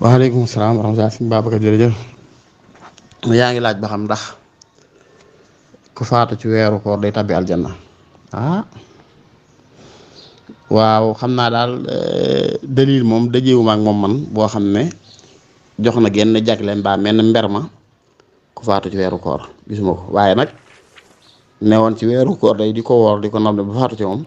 waaleykum salaam wa rahmatulah sëñ Babacar jërëjëf yaa ngi laaj ba xam ndax ku faatu ci weeru koor day tabbi aljanna. Waaw xam naa daal dalil moom dajeewuma ak moom man boo xam ne jox na genn jagleen baa mel ne mber ma ku faatu ci weeru koor gisuma ko waaye nag newoon ci weeru koor day di ko woor di ko nam ne ba faatu ci moom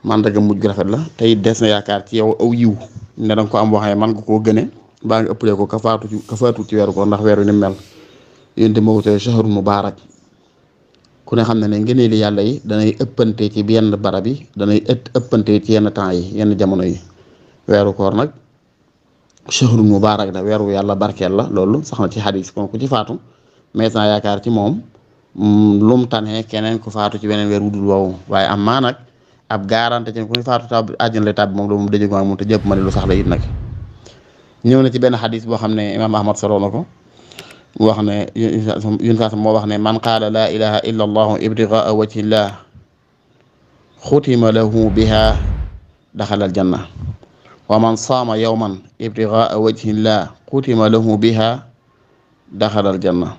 man dëgg mujj gu rafet la tey des na yaakaar ci yow aw yiw ne danga ko am waxee man nga koo gëne baa nga ëppalee ko ka faatu ci weeru koor ndax weeru ni mel yénte moo wutee shahrun mubaarak ku ne xam ne ne ngëneeli yàlla yi danay ëppante ci yenn barab yi danay ëppante ci yenn temps yi yenn jamono yi weeru koor nag shahrun mubaarak la weeru yàlla barkeel la loolu sax na ci xadis kon ku ci faatu mais naa yaakaar ci moom lum tane keneen ku faatu ci weneen weer wudul woowu waaye am maa nag ab garanti ci ku ñu faatu tab àjjana lay tàbbi moom loolu moom dëjëg moom te jëpp ma ne lu sax la it nag ñëw na ci benn xadis boo xam ne imaam ahmad solo na ko wax ne yun faas moo wax ne man qaala laa ilaha illa allahu ibtigaa wajhillah xutima lahu biha daxala aljanna wa man saama yawman ibtigaa wajhillah xutima lahu biha daxala aljanna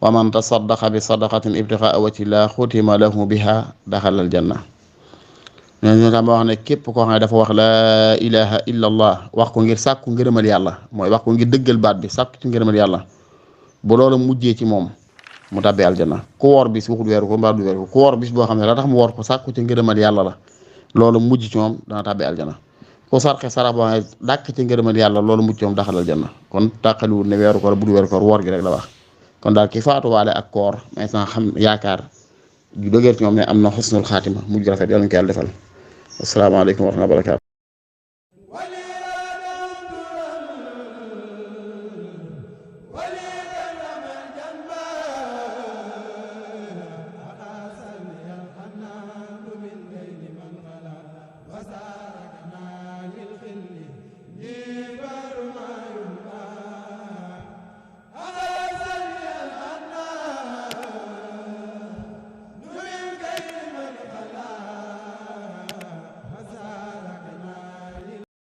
wa man tasaddaqa bi sadaqatin ibtigaa wajhillah xutima lahu biha daxala aljanna ñooñu tam wax ne képp koo xam ne dafa wax laa ilaha illa allah wax ko ngir sàkku ngërëmal yàlla mooy wax ko ngir dëggal baat bi sàkku ci ngërëmal yàlla bu loolu mujjee ci moom mu tàbbee aljanna ku woor bis waxul weeru ko mbaa du weeru ko ku woor bis boo xam ne la tax mu woor ko sàkku ci ngërëmal yàlla la loolu mujj ci moom dana tàbbee aljanna ku sarxe sarax boo xam ne dàkk ci ngërëmal yàlla loolu mujj ci moom daxal aljanna kon tàqaliwul ne weeru koor bu du weeru koor woor gi rek la wax kon daal ki faatuwaale ak koor maintenant xam yaakaar ju dëgër ci moom ne am na xusnul xaatima mujj rafet yàlla ñu ko yàlla defal asalaamaaleykum wa rahmatulah wa barakaatu